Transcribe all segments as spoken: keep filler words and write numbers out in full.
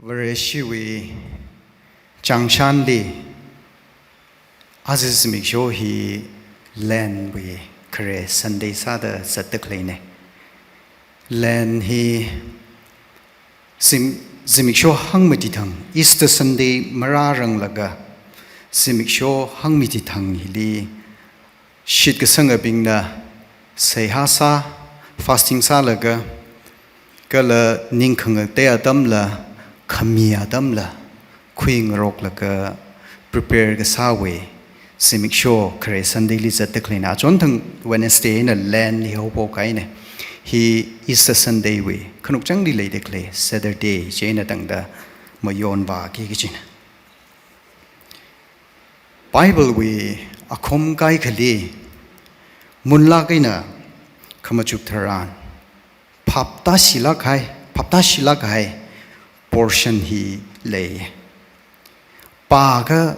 Vareshiwui chāngshānli, aja zimiksho hi Lent wui khare Sunday sāda zatda khaleina. Lent hi zim-, zimiksho hangmati thang, Easter Sunday marāranglaga, zimiksho hangmati thang hili shitkasangabingna seihā sā, fasting sālaga, kala ning khangatei atamla, khami atamla, khuingaroklaga prepare kasāwui zimiksho khare Sunday li zatda khaleina. Achon thang Wednesday eina Lent li haophok kahaina. Hi Easter Sunday wui khanukchangli leida khalei Saturday chieina tangda mayonvāki kachina. Bible wui akhum kaikhali munlāk eina khamachuk tharan phaptāshilāk kahai, phaptāshilāk kahai portion hi lei. Pākha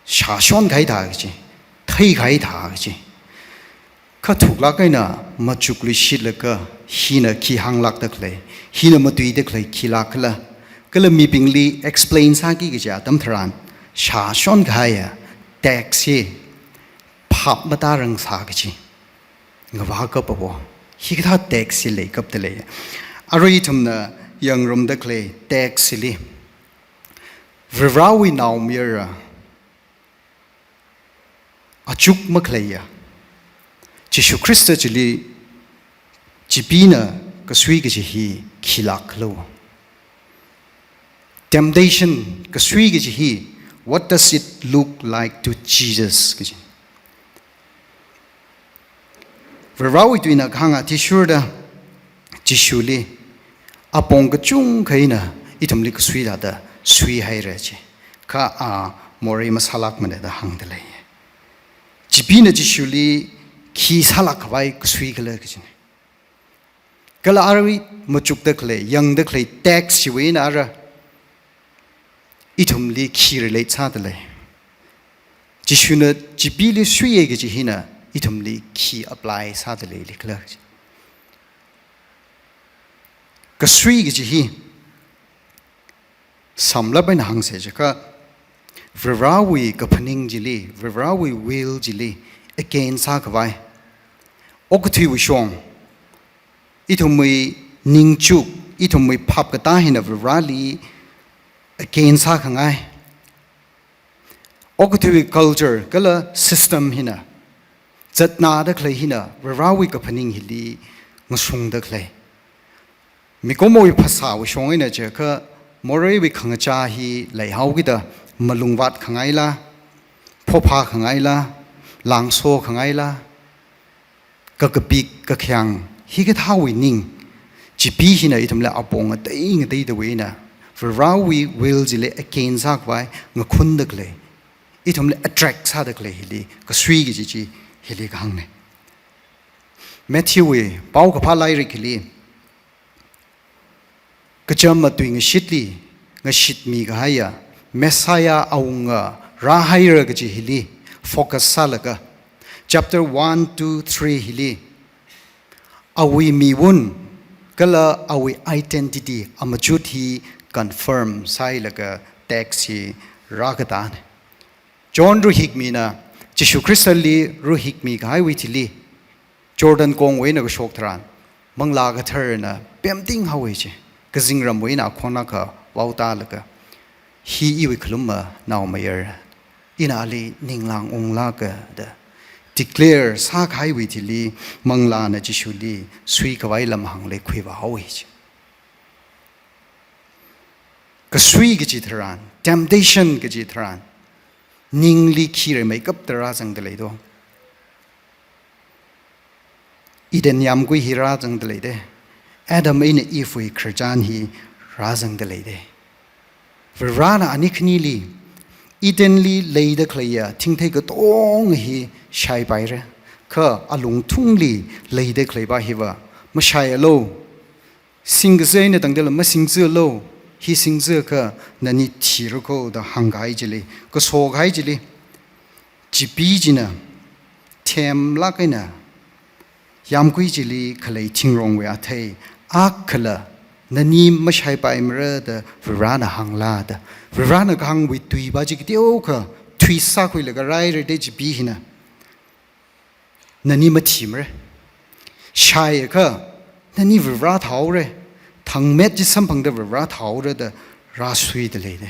shāshon kahai thā kachi, thei kahai thā kachi. Kha thuklāk eina machukluishitlaga, hina khi hānglākda khalei, hina matuida khalei khilāk khala, kala mibingli explain sāki kachi atam tharan, shāshon kahaiya text hi phap matārangsā kachi. Ngavā kaphaowa. Hikathā text hi leikapda lei. Arui ithumna yangrumda khalei text hili, Varivarāwui naomayara achuk makhaleiya Jishu Khrista chili Chipina kasui kaji hi khilāk khala? Temptation kasui kaji hi, what does it look like to Jesus kaji. Varivarāwui tuina kahāng athishurda Jishuli apong kachungkha eina ithumli kasui thāda suihaira chi. Kha a morei masālākmana da hāngda lei. Chipina Jishuli khi sālāk khavai kasui khala kajina. Kala arui machukda khalei, yangda khalei text chiwui eina ara ithumli khi relate sāda lei. Jishuna Chipili suiya kaji hina ithumli khi apply sāda leili khala. Kasui kaji hi samlāk eina hāngsa chiakha, Varivarāwui kaphaning chili, Varivarāwui will chili against sākhavai, okathuiwui shong, ithumwui ningchuk, ithumwui phap katā hina Varivarāli against sākhangai, okathuiwui culture kala system hina, zatnada khalei hina Varivarāwui kaphaning hili ngasungda khalei. Mikumowui phasāwui shong eina chiakha, moreiwui khangachā hi leihaokida malungvātkhangaila, phophākhangaila, langso khangaila, kakapik kakhayang, hikathāwui ning, Chipi hina ithumli apong ngatei ngateidawui eina Varivarāwui will chili against sākhavai ngakhunda khalei, ithumli attract sāda khalei hili kasui kaji chi hili kahāngna. Matthewwui paokaphā lairik hili, kachām matuingashitli ngashitmi kahaiya Messiah awunga rāhaira kaji hili focus sālaga, chapter one, two, three hili awui miwun kala awui identity amachut hi confirm sāhailaga text hi rākatāna. John Ruihikmina Jishu Khristali ruihikmi kahaiwui thili, Jordan kongwui eina kashok tharan, Manglā Katharana pemting haowa chi, kazingramwui eina akhon akha vaotālaga, hi iwui khalumma naomayara, ina ali ninglāng unglāka da declare sākahaiwui thili, Manglāna Jishuli suikhavai lamhāngli khuivā haowa chi. Kasui kaji tharan, temptation kaji tharan, ningli khi reimeikapta rāzangda lei do. Eden yāmgui hi rāzangda lei de. Adam eina Eve wui khararchan hi rāzangda lei de. Varivarāna ani khanili, Edenli leida khaleiya thingthei katonga hi shaipaira. Kha alungthungli leida khaleiva hiva mashaialu. Singkazā eina tangdala masingzālu, hi singzākha nani thirako da hāngkahai chili, kasokahai chili, Chipi china themlāk eina yāmgui chili khalei thingrongwui athei akhala Nani mashaipaimara da Varena hāngla da. Varena kahāngwui tui pa chi kateokha tui sākhuilaga rairade chipi hina. Nani mathimara. Shaiakha, nani Vare thāhaora. Thangmet chi samphangda Vare thāhaora da rāsuida leide.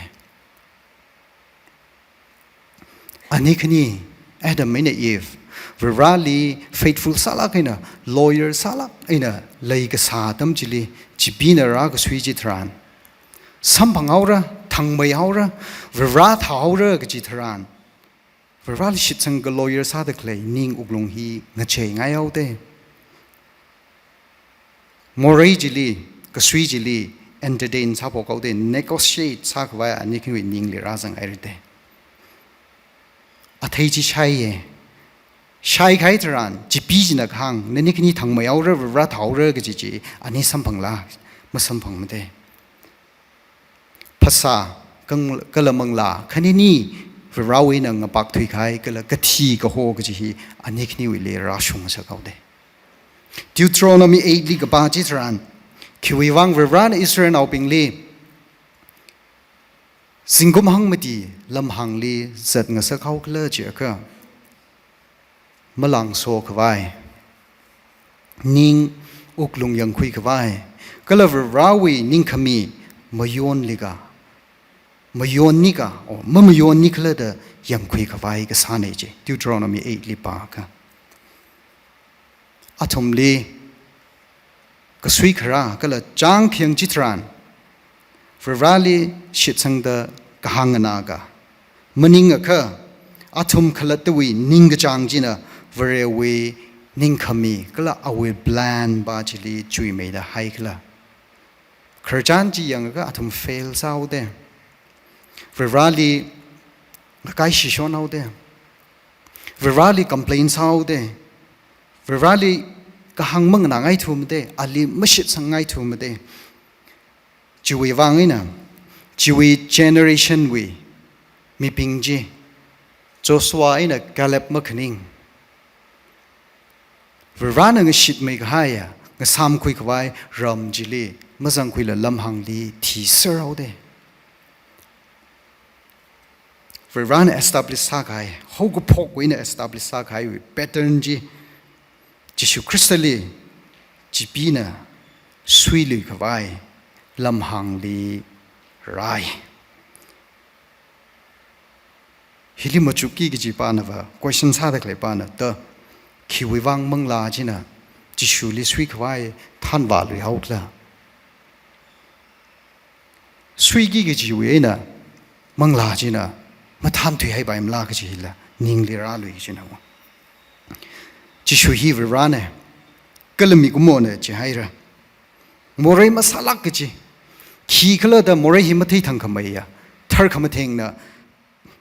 Ani khani, Adam eina Eve, Vareli faithful sālāk eina, loyal sālāk eina leikasā atam chili, chipina rākasui chitharan, samphanghaora, thangmeihaora, Vare thāhaora kachi tharan, Vareli shitsanglaga loyal sāda khalei ning wuklung hi ngacheingai haoda. Morei chili, kasui chili, entertain sāphok haoda, negotiate sākhavai ani khaniwui ningli rāzanghairade. Athei chi shaiya. Shaikahai tharan, chipi china kahāng, nani khani thangmeihaora, Vare thāhaora kaji chi, ani samphangla, masamphangmade. Phasā, kang-, kala manglā, khanini Varewui eina ngapak thuikahai, kala kathi kaho kaji hi, ani khaniwuili rāshungngasak haoda. Deuteronomy eight li kapā chitharan, khiwuivang Varena Israelnaobingli zingkum hangmati lamhāngli zatngasak haokhala jiakha, malāngsokhavai, ning wuklung yangkhuikhavai, kala Varewui ningkhami mayonlika, mayonnika, o, mamayonnikhala da yangkhuikhavai kasāna ji, Deuteronomy eight li pākha. Athumli kasui kharā kala chāng khayang chitharan, Vareli shitsangda kahāng nganāka, maningakha, athum khalattawui ningkachāng china Varewui ningkhami kala awui plan pa chili chuimeida haikhala. Khararchan chi yangakha athum fail sāhaoda. Vareli ngakai shishon haoda. Vareli complain sāhaoda. Vareli kahāng manganāngaithumada, ali mashitsangngaithumada. Chiwuivang eina, chiwui generation wui mibing chi, Joshua eina Caleb makhaning, Varena ngashitmeikahaiya, ngasāmkhuikhavai ram chili mazangkhuila lamhāngli thiser haoda. Varena establish sākahai, haokaphokwui eina establish sākahaiwui pattern chi, Jishu Khristali chipina suiluikhavai lamhāngli rai. Hili machukki kaji pana va, question sāda khalei pana ta, khiwuivang manglā china Jishuli suikhavai thanvālui haokhala. Suiki kajiwui eina manglā china mathanthuihaipaimala kaji hila ningli rālui kajina. Jishu hi Varena, kala mikumona jihaira. Morei masālāk kaji. Khikhala da morei hi matheithangkhameiya, tharkhamathengna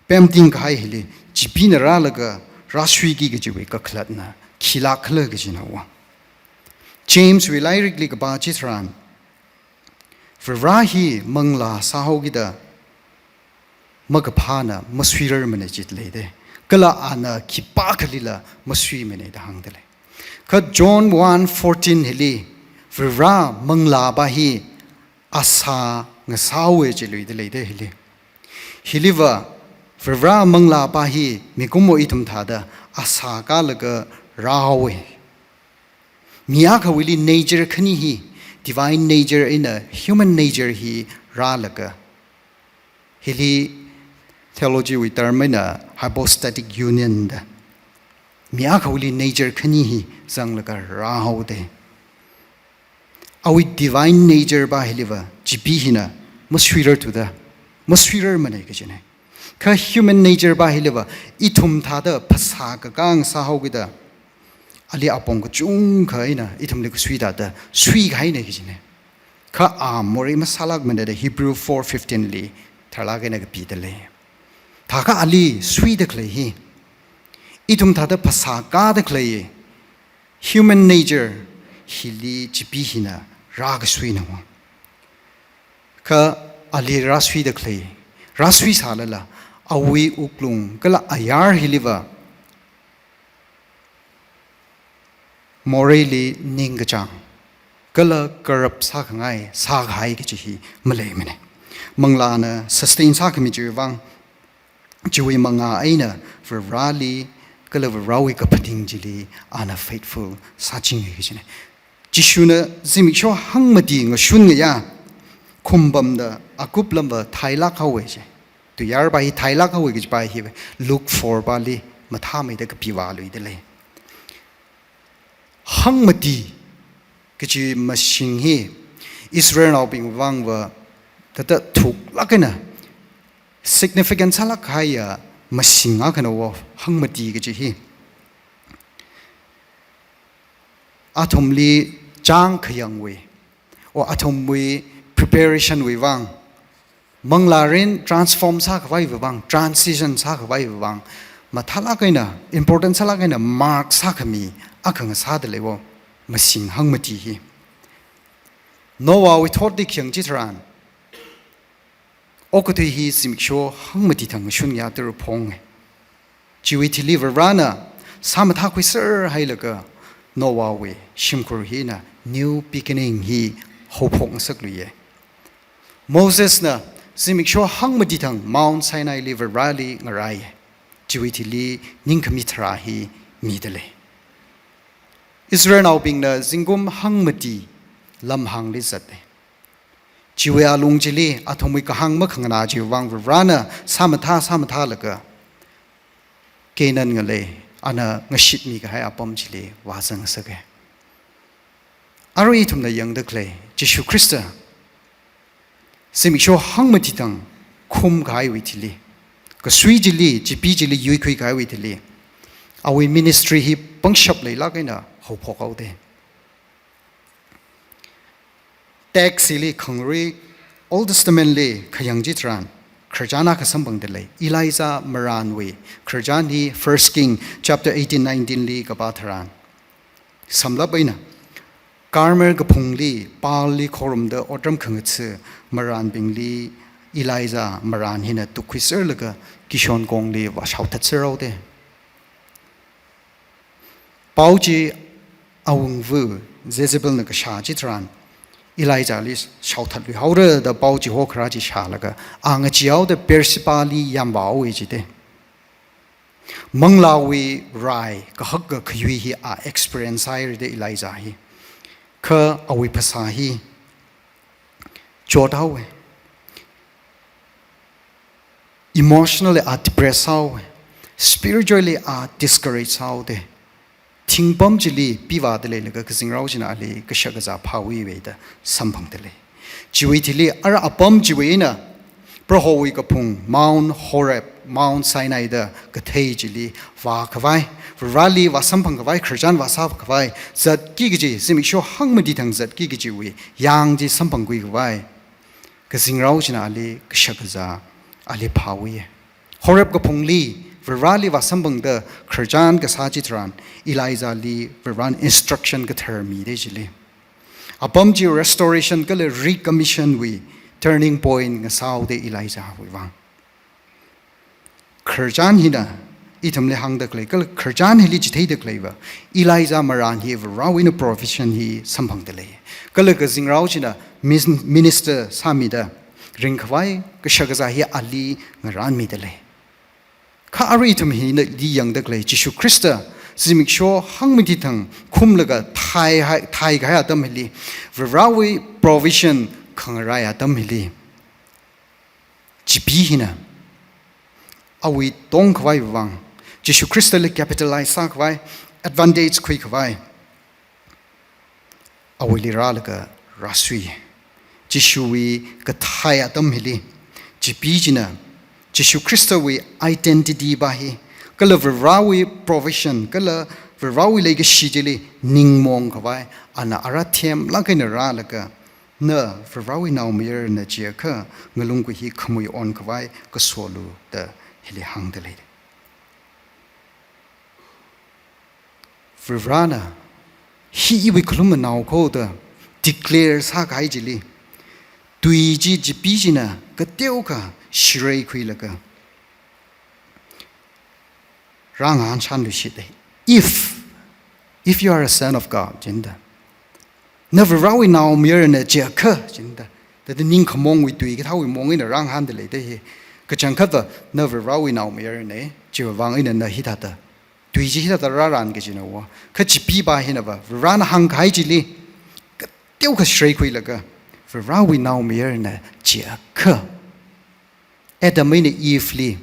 pemtingkahai hili, chipina rālaga rāsuiki kajiwui kakhalatna khilākkhala kajina. James wui lairikli kapā chitharan, Vare hi manglā sāhaokida makaphāna masuirarmana jida leida. Kala ana khipākhalila masuimana da hāngda lei. Kha John one fourteen hili, Vare manglā pa hi asā ngasāhaowa jiluida leida hili. Hiliva, Vare manglā pa hi mikumo ithum thāda asā kālaga rāhaowa. Mi akhawuili nature khani hi, divine nature eina human nature hi rālaga. Hili theology wui term eina hypostatic union da. Mi akhawuili nature khani hi zanglaga rāhaoda. Awui divine nature pa hiliva, chipi hina masuirarthuda, masuirarmana kajina. Kha human nature pa hiliva, ithum thāda phasā kakā ngasāhaokida, ali apong kachungkha eina ithumli kasui thāda suikahaina kajina. Kha a morei masālākmana da Hebrew four fifteen li tharlāk eina kapida lei. Thākha ali suida khalei hi, ithum thāda phasā kāda khalei, human nature hili chipi hina rākasuina. Kha ali rāsuida khalei, rāsui sālala, awui wuklung kala ayar hiliva, moreili ningkachāng, kala corrupt sākhangai, sākahai kaji hi maleimana. Manglāna sustain sākhami chiwui vang, chiwui mangā eina Vareli kala Varewui kaphaning chili ana faithful sāchinga kajina. Jishuna zimiksho hangmati ngashun ngayā, khumpamda akup lamva thailāk haowa chi. Tuiyār pa hi thailāk haowa kaji pa hi Luke four pali mathāmeida kapivaluida lei. Hangmati kaji mashing hi Israelnaobing vangva tata thuklāk eina significant sālāk kahaiya mashing akhana wo hangmati kaji hi. Athumli chang khayangwui, o athumwui preparation wui vang, manglārin transform sākhavaiwui vang, transition sākhavaiwui vang, mathālāk eina, important sālāk eina mark sākhami akha ngasāda lei wo mashing hangmati hi. Noahwui thotli khayang chitharan, okathui hi zimiksho hangmati thang shun ya turu phong. Chiwui thili Varena sāmathākhuiser hailaga Noahwui shimkhur hina new beginning hi haophok ngasakluiya. Mosesna zimiksho hangmati thang Mount Sinaili Vareli ngaraiya. Chiwui thili ningkhami tharā hi mida lei. Israelnaobingna zingkum hangmati lamhāngli zatta. Chiwui alung chili athumwui kahāng makhanganā chiwui vang Varena sāmathā sāmathālaga Canaan ngalei, ana ngashitmi kahai apam chili vāzang sāka. Arui ithumna yangda khalei Jishu Khrista zimiksho hangmati thang khumkahaiwui thili, kasui chili, chipi chili yuikhui kahaiwui thili, awui ministry hi pangshap leilāk eina haophok haoda. Text hili khangarui Old Testament li khayang chitharan, khararchan akha samphangda lei. Elijah marānwui khararchan hi First King chapter eighteen, nineteen li kapā tharan. Samlap eina, Carmel kaphungli, Baalli khorumda otram khangatha marānbingli Elijah marān hina tukkhuiserlaga kishon kongli vāshaothatser haoda. Pao chi awungva Jezebelna kashā chitharan, Elijahli shaothatlui haora da pao chi hokharā chi shālaga, a ngachee haoda Beershebali yamvā haowa jida. Manglāwui rai kahak kakhayui hi a experience haira da Elijah hi. Kha awui phasā hi chot haowa. Emotionally a depress haowa. Spiritually a discourage haoda. Thingpam chili pivāda leilaga kazingrao china ali kashak kazā phāwui veda samphangda lei. Chiwui thili ara apam chiwui eina Prohowui kaphung Mount Horeb, Mount Sinai da kathei chili vākhavai, Vareli vāsamphangkhavai, khararchan vāsākhavai, zatki kaji, zimiksho hangmati thang zatki kajiwui yang chi samphangkhui khavai kazingrao china ali kashak kazā ali phāwui. Horeb kaphungli Vareli vāsamphangda khararchan kasā chitharan, Elijahli Varena instruction kathar mida chili. Apam chi restoration kala recommission wui turning point ngasā haoda Elijahwui vang. Khararchan hina ithumli hāngda khalei, kala khararchan hili chitheida khaleiva, Elijah marān hi Varewui eina provision hi samphangda lei. Kala kazingrao china mis-, minister sāmida ringkhavai kashak kazā hi ali ngarānmida lei. Kha arui ithum hina li yangda khalei Jishu Khrista zimiksho hangmati thang khumlaga thai hai, thaikahai atam hili, Varewui provision khangarai atam hili, chipi hina awui tongkhavai vang, Jishu Khristali capitalize sākhavai, advantage khuikhavai, awuili rālaga rāsui. Jishuwui kathai atam hili, chipi china Jishu Khristawui identity pa hi, kala Varewui provision, kala Varewui leikashi chili ningmaong khavai, ana ara themlāk eina rālaga, na Varewui naomayarana chiakha ngalungkui hi khamui onkhavai kasolu da hili hāngda lei. Varena hi iwui khalumnao kho da declare sākahai chili, tui chi chipi china kateokha shireikhuilaga rāngahān shānluishita. If, if you are a son of God, jinda. Na Varivarawui naomayarna chiakha, chida. Thāda ningkhamongwui tui kathāwui mong eina rāngahānda leida hi. Kachangkhatta na Varivarawui naomayarna, chiwui vang eina na hithāda tui chi hithāda rāran kajina va. Kha chipee pa hinava, Varivarana hāngkahai chili kateokha shreikhuilaga, Varivarawui naomayarna chiakha. Adam eina Eve li,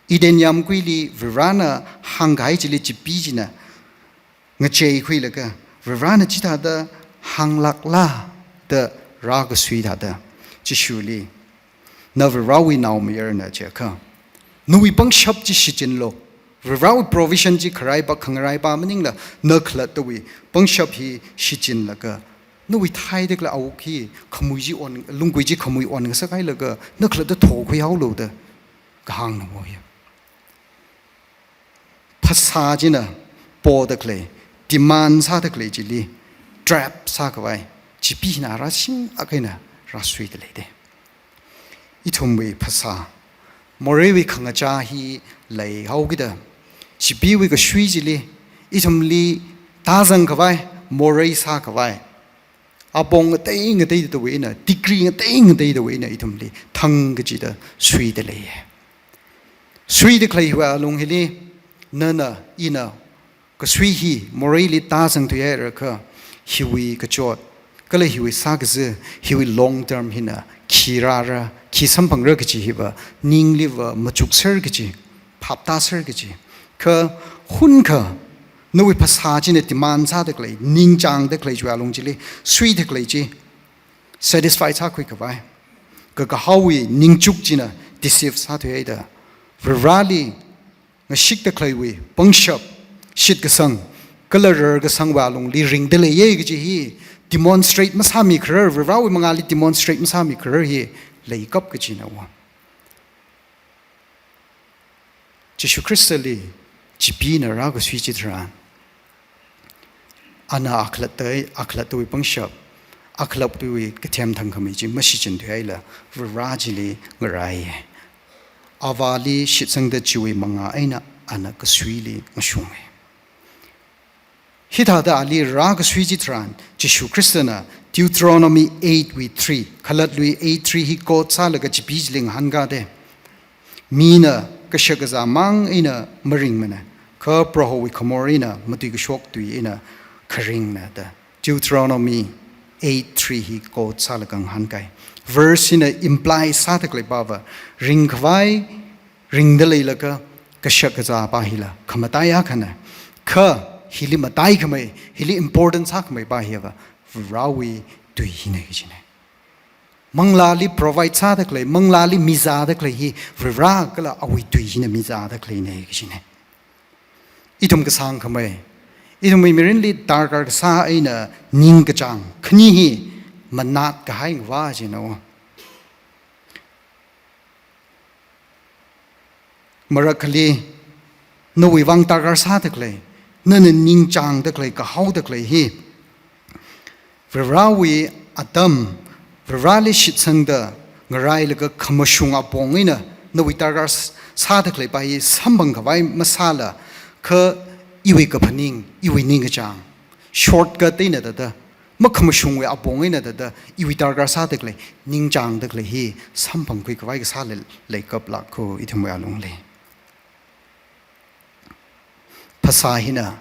Eden yāmguili Varivarana hāngkahai chili chipee china ngacheikhuilaga, Varivarana chithāda hānglākla da rākasui thāda, Jishuli, na Varivarawui naomayarna chiakha, nawui pangshap chi shichinlu. Varivarawui provision chi kharaipa, khangaraipa maningla, na khalattawui pangshap hi shichinlaga, nawui thaida khalei awuk hi khamui chi on, lunggui chi khamui on ngasakhailaga, na khalatta thokhuihaolu da kahāngna va hi. Phasā china poda khalei, demand sāda khalei chili trap sākhavai, chipee hina rāshing akha eina rāsuida leida. Ithumwui phasā, moreiwui khangachā hi leihaokida, chipeewui kashui chili, ithumli tāzangkhavai, morei sākhavai, apong ngatei ngateidawui eina, degree ngatei ngateidawui eina ithumli thang kachida suida leiya. Suida khalei hiwui alung hili, nana, ina, kasui hi moreili tāzang thuihairakha, hiwui kachot, kala hiwui sākazā, hiwui long term hina khi rāra, khi samphangra kaji hiva, ningliva machukser kaji, phaptāser kaji. Kha hunkha, nawui phasā china demand sāda khalei, ningchāngda khalei chiwui alung chili, suida khalei chi satisfy sākhuikhavai, kakahaowui ningchuk china deceive sāthuihaida, Varivarali ngashikda khaleiwui pangshap, shitkasang, kala rarkasangwui alungli ringda leiya kaji hi demonstrate masāmikharar, Varivarawui mangāli demonstrate masāmikharar hi leikap kajina va. Jishu Khristali chipeena rākasui chitharan, ana akhalatta, akhalattawui pangshap, akhalattawui kathem thangkhamei chi mashichinthuihaila, Varivara chili ngaraiya. Avāli shitsangda chiwui mangā eina ana kasuili ngashunga. Hithāda ali rākasui chitharan, Jishu Khristana Deuteronomy eight wui three, Khalatlui eight three hi quote sālaga chipee chili ngahānkada. Mina kashakazā mang eina maringmana, kha Prohowui khamor eina matuikashok tui eina kharingna da. Deuteronomy eight three hi quote sālaga ngahānkai. Verse hina imply sāda khalei pava, ringkhavai, ringda leilaga kashakazā pa hila khamataiya akhana. Kha hili mataikhamei, hili important sākhamei pa hiva, Varivarawui tui hina kajina. Manglāli provide sāda khalei, manglāli mizāda khalei hi Varivara kala awui tui hina mizāda khaleina kajina. Ithum kasāngkhamei, ithumwui mirinli darkar kasā eina ningkachāng khani hi manat kahai ngava china va. Marakhali, nawui vang darkar sāda khalei, nana ningchāngda khalei, kahaoda khalei hi Varivarawui atam, Varivarali shitsangda ngarailaga khamashung apong eina nawui darkar s-, sāda khalei pa hi samphangkhavai masāla, kha iwui kaphaning, iwui ningkachāng, shortcut eina thāda, makhamashungwui apong eina thāda, iwui darkar sāda khalei, ningchāngda khalei hi samphangkhuikhavai kasā lei, leikaplāka ithumwui alungli. Phasā hina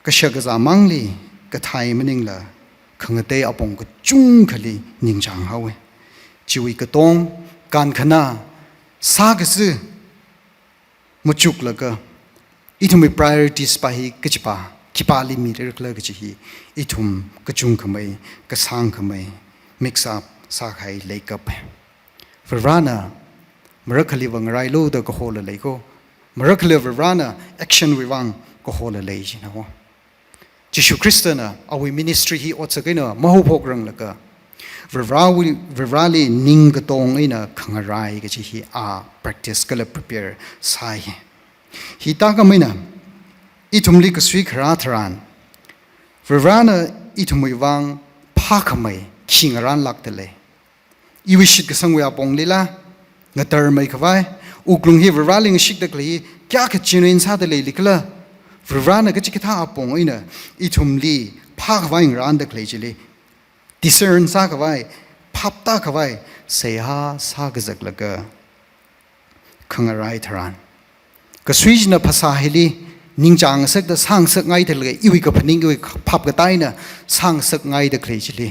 kashakazā mangli kathai maningla khangatei apong kachungkhali ningchānghaowa. Chiwui katong, kankhanā, sākazā machuklaga, ithumwui priorities pa hi kachipa, khipāli mirakhala kaji hi, ithum kachungkhamei, kasāngkhamei, mix up sākahai leikapa. Varivarana marakhaliva ngarailu da kahola leiko. Marakhali Varivarana action wui vang kahola lei china va. Jishu Khristana awui ministry hi otsak eina mahaophokranglaga, Varivarawui, Varivarali ning katong eina khangarai kaji hi a practice kala prepare sāi. Hithākhameina, ithumli kasui kharā tharan, Varivarana ithumwui vang phākhamei khi ngaranlākda lei. Iwui shitkasangwui aponglila, ngatarmeikhavai, wuklung hi Varivarali ngashikda khalei hi kayākha genuine sāda leilikhala, Varivarana kachikathā apong eina ithumli phākhavai ngarānda khalei chili, discern sākhavai, phaptākhavai, seihā sākazaklaga khangarai tharan, kasui china phasā hili ningchāng ngasakta sāngasakngaida khalei, iwui kaphaning, iwui phapkatā eina sāngasakngaida khalei chili,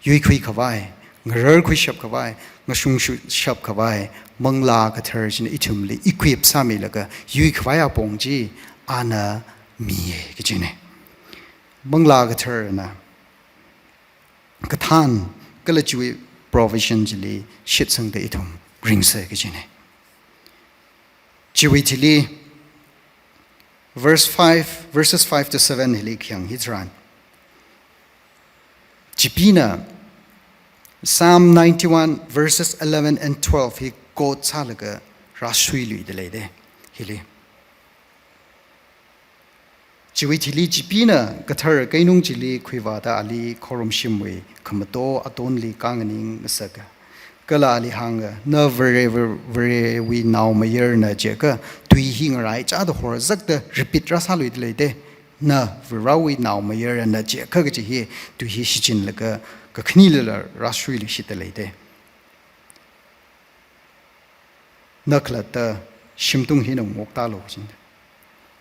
yuikhuikhavai, ngararkhuishapkhavai, ngashungshapkhavai, Manglā Kathara china ithumli equip sāmilaga yuikhavai apong chi ana miya kajina. Manglā Katharana kathān kala chiwui provision chili shitsangda ithum ringsa kajina. Chiwui thili verse five, verses five to seven hili khayang hitharan, Chipina Psalm ninety-one verses eleven and twelve hi quote sālaga rāsuiluida leida hili. Chiwui thili Chipina kathara keinung chili khuivāda ali khorumshimwui khamato atonli kānganing ngasaka. Kala ali hānga, na Vare, Varewui naomayarana jiakha tui hi ngaraichāda horzakta repeat rāsāluida leida. Na Varewui naomayarana jiakha kaji hi tui hi shichinlaga kakhanilala rāsuiluishitda leida. Na khalatta shimtung hina ngoktālu kajina.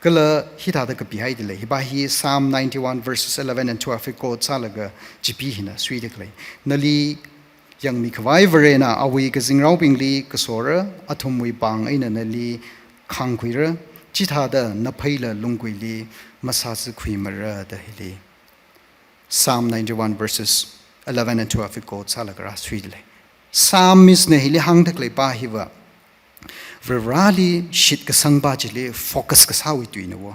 Kala hithāda kapihaida lei. Hiva hi Psalm ninety-one verses eleven and twelve hi quote sālaga Chipi hina suida khalei. Nali yangmikhavai Varena awui kazingraobingli kasora, athumwui pāng eina nali khāngkhuira, chithāda napheila lungguili masāzakhuimara da hili Psalm ninety-one verses eleven and twelve hi quote sālaga rāsuida lei. Psalmist na hili hāngda khalei pa hiva Vareli shitkasang pa chili focus kasāwui tuina wo.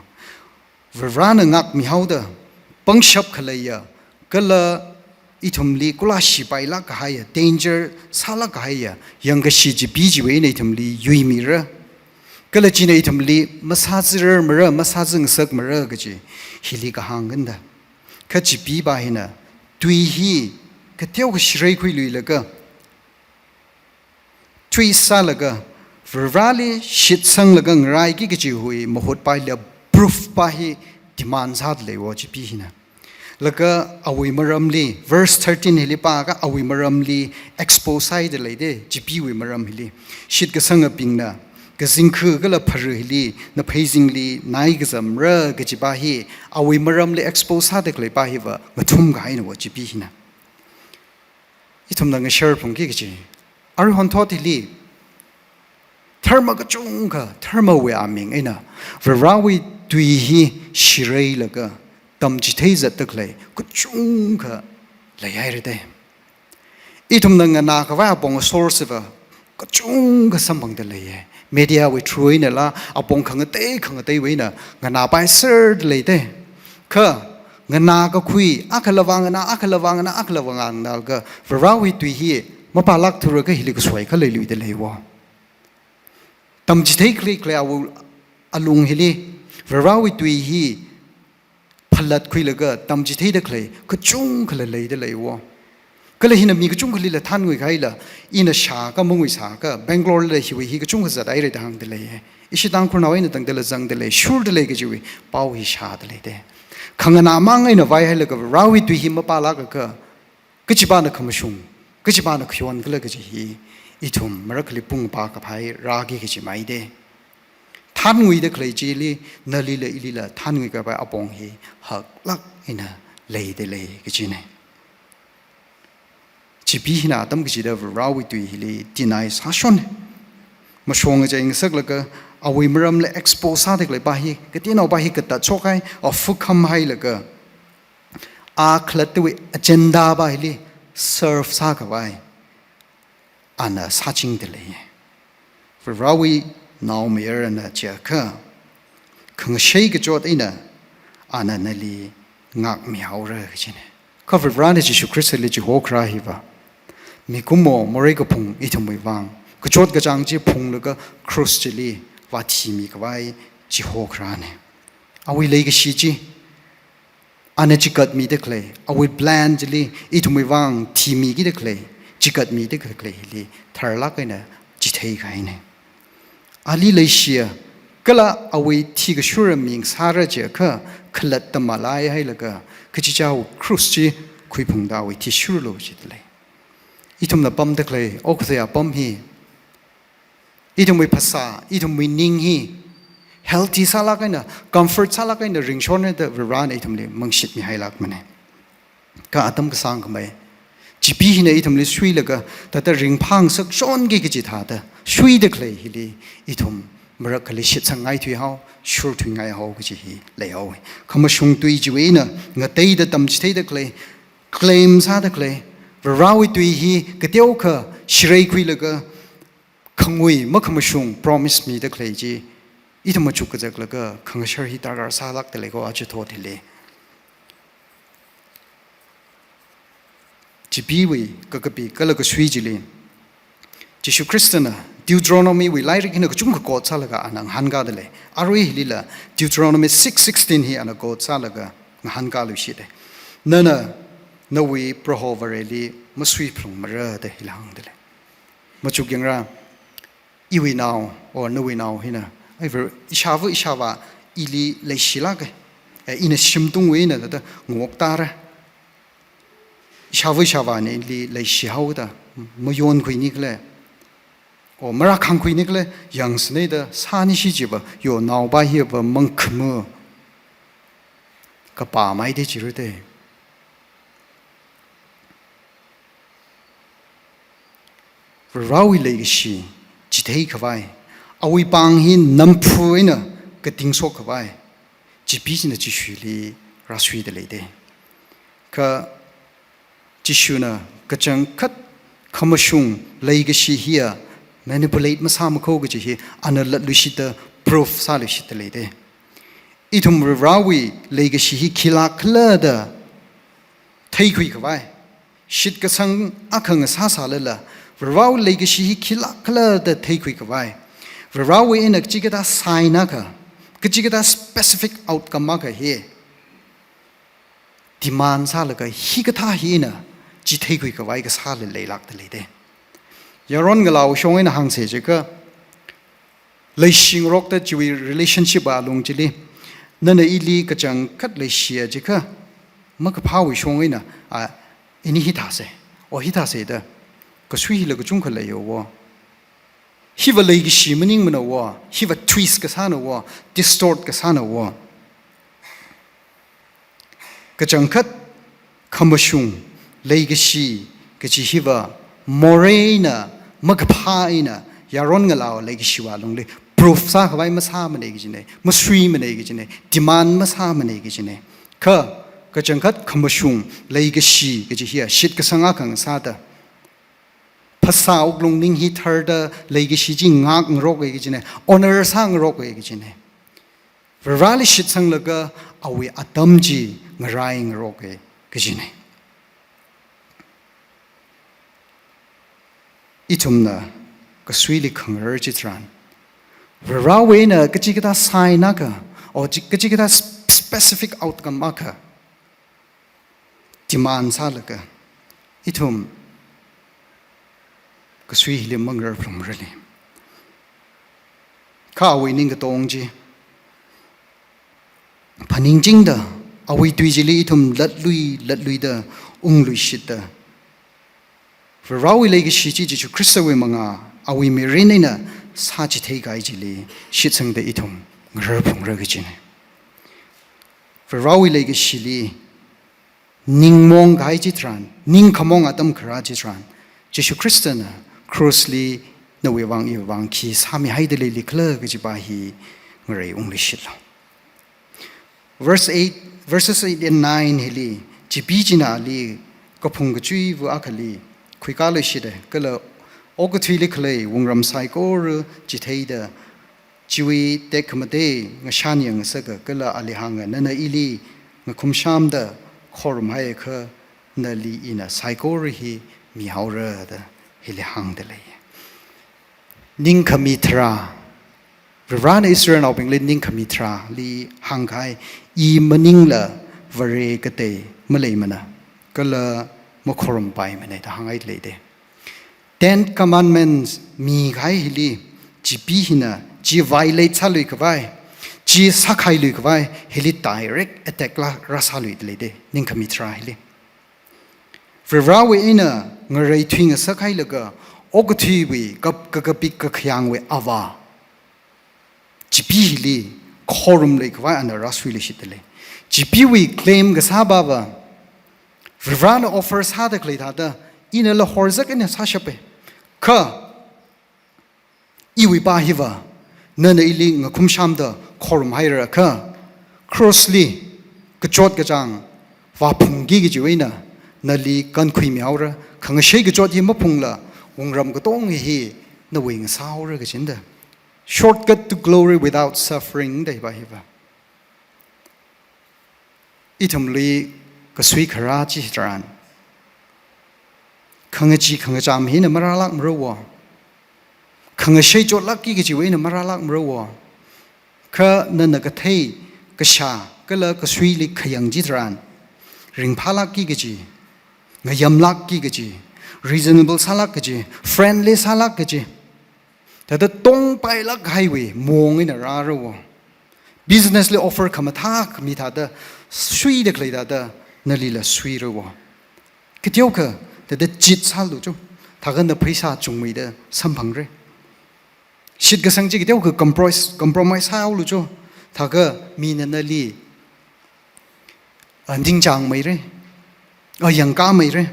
Varena ngākmihaoda, pangshap khaleiya, kala ithumli kula shipailāk kahaiya, danger sālāk kahaiya yangkashi Chipi chiwui eina ithumli yuimira. Kala china ithumli masāzararmara, masāzangasakmara kaji hili kahāng kanda. Kha Chipi pa hina tui hi kateokha shireikhuiluilaga, tui sālaga, Vareli shitsanglaga ngaraiki kajiwui mahut pa hila proof pa hi demand sāda lei wo Chipi hina. Laga awui maramli, verse thirteen hili pākha awui maramli expose sāhaida leida, Chipiwui maram hili. Shitkasangabingna kazingkha kala phara hili napheizingli naikazamra kaji pa hi awui maramli expose sāda khalei pa hiva ngathumkahaina wo Chipi hina. Ithumna ngashar phungki kaji, aruihon thot hili dharma kachungkha, dharmawui aming eina Varewui tui hi shireilaga tamchithei zatda khalei kachungkha leihaira da. Ithumna nganākhavai apong source va kachungkha samphangda leiya. Media wui through einala apong khangatei khangateiwui eina nganāpaiserda leida. Kha nganākakhui, akhala vānganā, akhala vānganā, akhala vānganā laga Varewui tui hi mapālākthura kha hili kasoi khaleiluida lei wo. Tamchithei khalei khalei awui alung hili Varewui tui hi phalatkhuilaga tamchitheida khalei kachungkhala leida lei wo. Kala hina mi kachungkhalila thānnguikahaila, ina shākha manguisākha, Bangalore la hiwui hi kachungkha zathaira da hāngda lei. Ishi Tangkhulnao eina tangdala zangda lei, shurda lei kajiwui pao hi shāda leida. Khanganā mang eina vaihailaga Varewui tui hi mapālākakha, kachipana khamashung, kachipana khayon khala kaji hi ithum marakhali pung pākaphai rāki kaji maida. Thānnguida khalei chili, nalila ilila thānnguikapai apong hi haklāk eina leida lei kajina. Chipi hina atam kachida Varewui tui hili deny sāshona. Mashong achei ngasaklaga awui maramli expose sāda khalei pa hi, kateonao pa hi katatshok kahai, a fukham hailaga, a khalattawui agenda pa hili serve sākhavai ana sāchingda lei. Varewui naomayarana jiakha khangashei kachot eina ana nali ngākmihaora kajina. Kha Varena Jishu Khristali chihokharā hiva mikumo morei kaphung ithumwui vang, kachot kachāng chi phunglaga cross chili vāthimikhavai chihokharāna. Awui leikashi chi ana chikatmida khalei, awui plan chili ithumwui vang thimikida khalei, chikatmida khalei hili tharlāk eina chitheikahaina. Ali leishiya Kala awui thikashura ming sāra jiakha khalatta malaihailaga, kachichāwui cross chi khuiphungda awui thi shurlu jidalei. Ithumla pamda khalei okathui apam hi, ithumwui phasā, ithumwui ning hi healthy sālāk eina, comfort sālāk eina ringshonna da Varena ithumli mangshitmihailākmana. Kha atam kasāngkhamei, Chibi hina ithumli suilaga, thāda ringphāngasak shonki kaji thāda suida khalei hili, ithum marakhali shitsangngaithuihao, shurthuingaihao kaji hi leihaowa. Khamashung tui chiwui eina ngateida tamchitheida khalei, claim sāda khalei, Varewui tui hi kateokha shireikhuilaga, khangui makhamashung promise mida khalei chi, ithum machuk kazaklaga khangashar hi darkar sālākda leiko aja thot hili. Chibiwui kakapi kala kasui chili, Jishu Khristana Deuteronomy wui lairik hina kachungkha quote sālaga ana ngahānkādalei. Arui hilila Deuteronomy six sixteen hi ana quote sālaga ngahānkaluishita. Nana nawui Proho Vareli masuiphalungmara da hila hāngdalei. Machukyangra, iwui nao, or nawui nao hina, ai, Vare, ishāva ishāvā ili leishilāka, eh, ina shimtungwui eina thāda ngoktāra. Ishāva ishāvāna ili leishihaoda mayonkhuini khala, or marākhangkhuini khala, yangsanei da sānishi jiva, yo naopa hiva mangkhamu kapā maida chirute. Varewui leikashi chitheikhavai, awui pāng hi namphu eina katingshok khavai, Chibi china Jishuli rāsuida leite. Kha Jishuna kachangkhat khamashung leikashi hiya manipulate masāmakho kaji hi ana latluishita proof sāluishita leite. Ithum Varewui leikashi hi khilāk khala da theikhuikhavai, shitkasang akha ngasāsālala, Varewui leikashi hi khilāk khala da theikhuikhavai, Varewui eina kachikathā sign akha, kachikathā specific outcome akha hi demand sālaga hikathā hina chitheikhuikhavai kasāla leilākda leite. Yaron ngalāwui shong eina hāngsa jiakha, leishingarokta chiwui relationship alung chili, nana ili kachangkhat leishiya jiakha, makaphāwui shong eina, a, ini hithāsa, o hithāsa da, kasui hila kachungkha leiyo wo. Hiva leikashi maningmana wo, hiva twist kasāna wo, distort kasāna wo. Kachangkhat khamashung leikashi kaji hiva morei eina, makaphā eina, yaron ngalāwui leikashiwui alungli proof sākhavai masāmana kajina, masuimana kajina, demand masāmana kajina. Kha kachangkhat khamashung leikashi kaji hiya shitkasang akha ngasāda, phasā wuklung ning hi tharda leikashi chi ngākngaroka kajina, honor sāngaroka kajina. Vareli shitsanglaga awui atam chi ngaraingaroka kajina. Ithumna kasuili khangarar chitharan, Varewui eina kachikathā sign akha, o chi-, kachikathā sp-, specific outcome akha demand sālaga, ithum kasui hili mangarar phalungmarale. Kha awui ningkatong chi phaningchingda, awui tui chili ithum latlui, latluida, ungluishitda, Varewui leikashi chi Jishu Khristawui mangā, awui mirin eina sāchitheikahai chili shitsangda ithum ngarar phalungmara kajina. Varewui leikashili ningmongkahai chitharan, ningkhamong atam kharā chitharan, Jishu Khristana cross li nawui vang iwui vang khi sāmihaida leilikhala kajipa hi ngarei ungluishitlu. Verse eight, verses eight and nine hili, Chibi china ali kaphung kachuiva akhali khuikāluishita, kala okathuili khalei wungram saikora chitheida, chiwui tekhamatei ngashan yangngasaka, kala ali hānga, nana ili ngakhumshamda khorumhaiakha nali ina saikora hi mihaora da hili hāngda lei. Ningkhami tharā, Varena Israelnaobingli ningkhami tharāli hāngkahai, i maningla vare katei maleimana, kala makhorumpaimana da hānghai leite. Ten Commandments mikahai hili, Chibi hina chi violate sāluikhavai, chi sākhailuikhavai, hili direct attack la rāsāluidalei de, ningkhami tharan hili. Varivarawui eina ngareithui ngasakhailaga, okathuiwui kap-, kakapik kakhayangwui avā, Chipeeli khorum leikhavai ana rāsuiluishitdalei. Chipeewui claim kasā pava, Varivarana offer sāda khalei thāda, inala horzak eina sāshape. Kha, iwui pā hiva, nana ili ngakhumshamda khorum haira kha, cross li kachot kachāng vāphungki kajiwui eina, nali kankhuimihaora, khangashei kachot hi maphungla, wungram katonga hi nawui ngasāhaora kajina da. Shortcut to glory without suffering da hiva hiva. Ithumli kasui kharā chi tharan, khangachee khangacham hina marālākmara wo. Khangashei chotlākki kajiwui eina marālākmara wo. Kha nana kathei, kashā, kala kasuili khayang chi tharan, ringphālākki kaji, ngayamlākki kaji, reasonable sālāk kaji, friendly sālāk kaji, thāda tongpailāk kahaiwui maong eina rāra wo. Business li offer khamathā khami thāda suida khalei thāda nalila suira wo. Kateokha thāda cheat sālu cho, thākha na pheisā chungmeida samphangra. Shitkasang chi kateokha compromise, compromise sāhaolu cho, thākha mina nali, a, ningchāngmeira, a, yangkāmeira.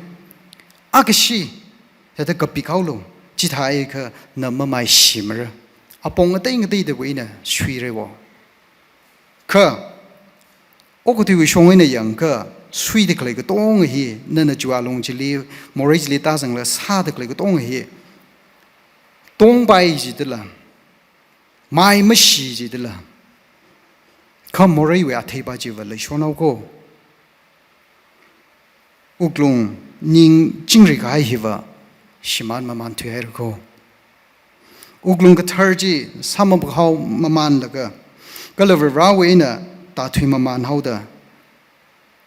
A kashi, thāda kapikhaolu, chithākha na mamaishimara. Apong ngatei ngateidawui eina suira wo. Kha, okathuiwui shong eina yangakha, suida khalei katonga hi, nana chiwui alung chili, morei chili tāzangla sāda khalei katonga hi, tongpai jidala, mai mashi jidala, kha moreiwui atheipa chiva leishonao ko. Wuklung ning chingri kahai hiva shimān mamānthuihaira ko. Wuklung kathar chi sāmapakhao mamānlaga, kala Varivarawui eina tāthui mamānhaoda,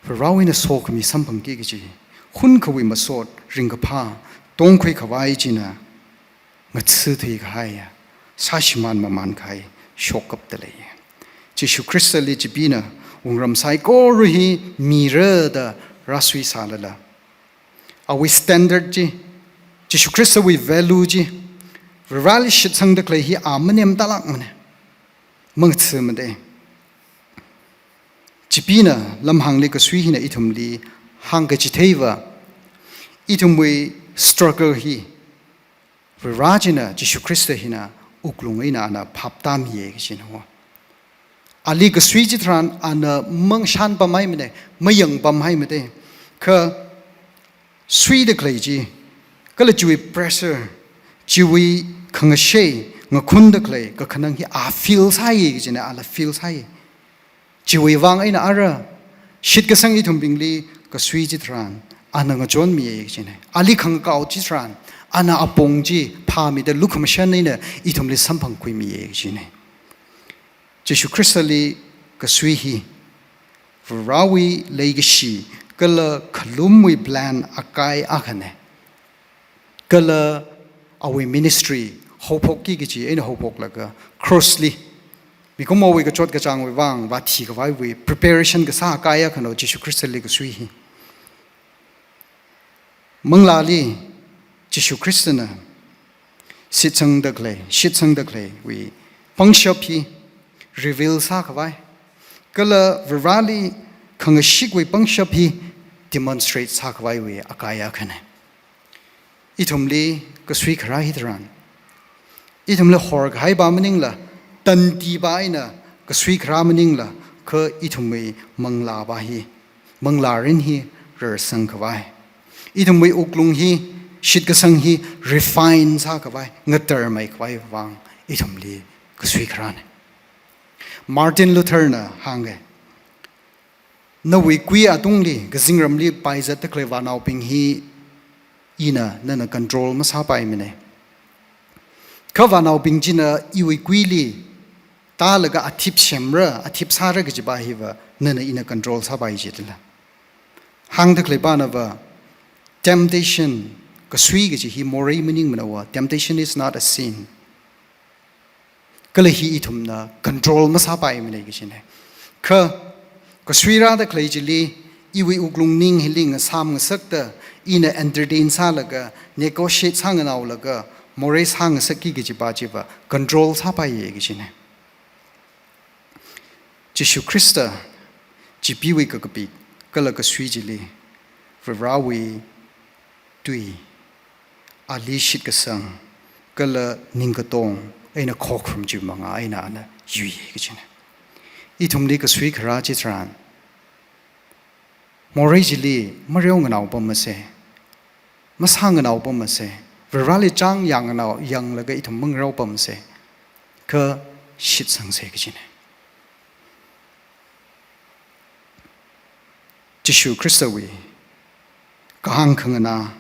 Varivarawui eina sokhami samphangki kaji, hunkhavai masot, ringkaphā, tongkhui khavai china, ngatsi thuikahaiya, sāshimān mamānkahai, shokkapdalei. Jishu Khristali Chipeena, wungram saikora hi mira da rāsuisālala, awui standard chi, Jishu Khristawui value chi, Varivarali shitsangda khalei hi a manemtalākmana. Mangatsimada. Chipeena lamhāngli kasui hina ithumli hāngkachitheiva, ithumwui struggle hi, Varivara china, Jishu Khrista hina, wuklung eina ana phaptāmiya kajina wo. Ali kasui chitharan ana mangshanpamhaimana, mayangbamhaimada. Kha suida khalei chi, kala chiwui pressure, chiwui khangashei, ngakhunda khalei kakhanang hi a feel sāya kajina, ala feel sāya. Chiwui vang eina ara, shitkasang ithumbingli kasui chitharan, ana ngachonmiya kajina. Ali khangakao chitharan, ana apong chi phāmida lukhamashan eina ithumli samphangkhuimiya kajina. Jishu Khristali kasui hi, Varivarawui leikashi, kala khalumwui plan akai akhana. Kala awui ministry haophokki kaji eina haophoklaga cross li, mikumowui kachot kachāngwui vang vāthi khavaiwui preparation kasā akai akhana Jishu Khristali kasui hi. Manglāli Jishu Khristana shitsangda khalei, shitsangda khaleiwui pangshap hi reveal sākhavai, kala Varivarali khangashikwui pangshap hi demonstrate sākhavaiwui akai akhana. Ithumli kasui kharā hitharan, ithumli horkahaipa maningla, tantipa eina kasui kharā maningla, kha ithumwui manglāpa hi, manglārin hi rarsangkhavai, ithumwui wuklung hi, shitkasang hi refine sākhavai, ngatarmeikhavai vang ithumli kasui kharāna. Martin Luther na hānga, nawui kui atungli, kazingramli paizatda khalei vānaobing hi ina nana control masāpaimana. Kha vānaobing china iwui kuili tālaga athip semra, athip sāra kajipa hiva nana ina control sāpai jidala. Hāngda khaleipanava, temptation, kasui kaji hi morei maningmana wo, temptation is not a sin. Kala hi ithumna control masāpaimana kajina. Kha, kasui rāda khalei chili, iwui wuklung ning hili ngasām ngasakta, ina entertain sālaga, negotiate sānganaolaga, morei sāngasakki kajipa chiva, control sāpaiya kajina. Jishu Khrista, Chipeewui kakapik, kala kasui chili, Varewui tui, ali shitkasang, kala ningkatong, eina khokharum chi manga eina ana yuiya kajina. Ithumli kasui kharā chitharan, morei chili mareo nganao pamasa, masā nganao pamasa, Vareli chang yang nganao yanglaga ithum mangareo pamasa, kha shitsangsa kajina. Jishu Khristawui kahāng khanganā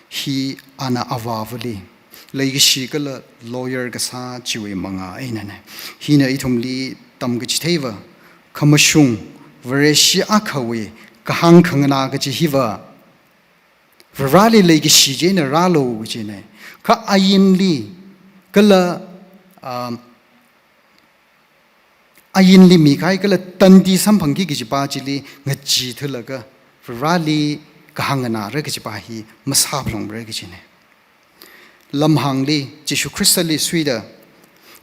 hi ana avāvali, leikashi kala lawyer kasā chiwui manga einana. Hina ithumli tamkachitheiva, khamashung Vareshi akhawui kahāng khanganā kaji hiva, Vareli leikashi chieina rālu kajina. Kha ainli, kala, um, ainli mikahai kala tandi samphangki kajipa chili ngachee thulaga, Vareli kahāng nganāra kajipa hi masāphalungra kajina. Lamhāngli, Jishu Khristali suida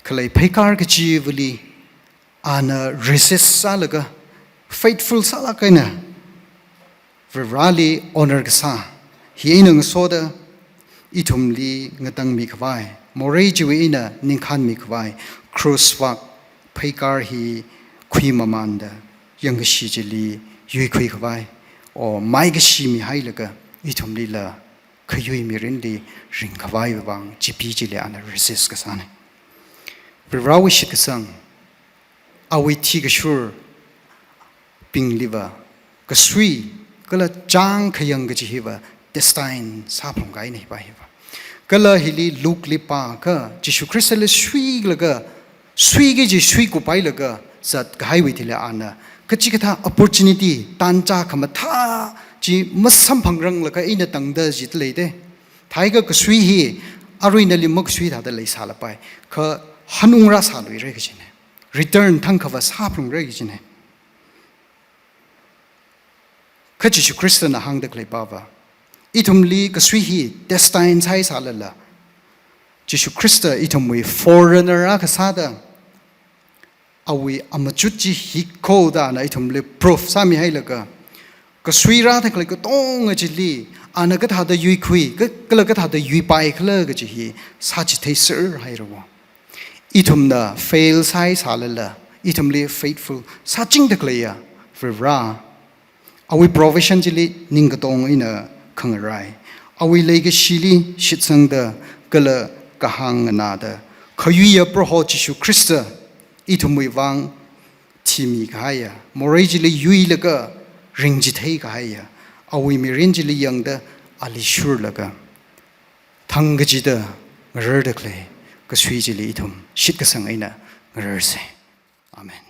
khalei pheikar kachivali, ana resist sālaga, faithful sālāk eina, Vareli honor kasā, hi eina ngasoda, ithumli ngatangmi khavai, morei chiwui eina ningkhānmi khavai, krush vak pheikar hi khuimamanda, yangkashi chili yuikhui khavai, o maikashi mihailaga, ithumlila khayui mirinli ringkhavai vang, Chipee chili ana resist kasāna. Varewui shitkasang, awui thikashur bingliva, kasui, kala chang khayang kaji hiva, destine sāphalungkahaina hipa hiva. Kala hili Luke li pākha, Jishu Khristali suilaga, suiki kaji suikupailaga, zatkahaiwui thili ana, kachikathā opportunity, tanja khamathā chi masamphangranglaga eina tangda jida leida. Thākha kasui hi, aruinali makasui thāda leisālapai, kha hanung rāsāluira kajina. Return thangkhava sāphalungra kajina. Kha Jishu Khristana hāngda khaleipava, ithumli kasui hi destine sāhaisālala, Jishu Khrista ithumwui forerunner akha sāda, awui amachut chi hikho da ana ithumli proof sāmihailaga, kasui rāda khalei katonga chili, ana kathāda yuikhui, ka-, kala kathāda yuipai khala kaji hi sāchitheiserhaira. Ithumna fail sāhaisālala, ithumli faithful sāchingda khaleiya Vare, awui provision chili ningkatong eina khangarai, awui leikashili shitsangda kala kahāng nganāda, khayuiya Proho Jishu Khrista ithumwui vang thimi kahaiya, morei chili yuilaga ringchithei kahaiya, awui mirin chili yangda ali shurlaga, thangkachida ngararda khalei kasui chili ithum shitkasang eina ngararsa. Amen.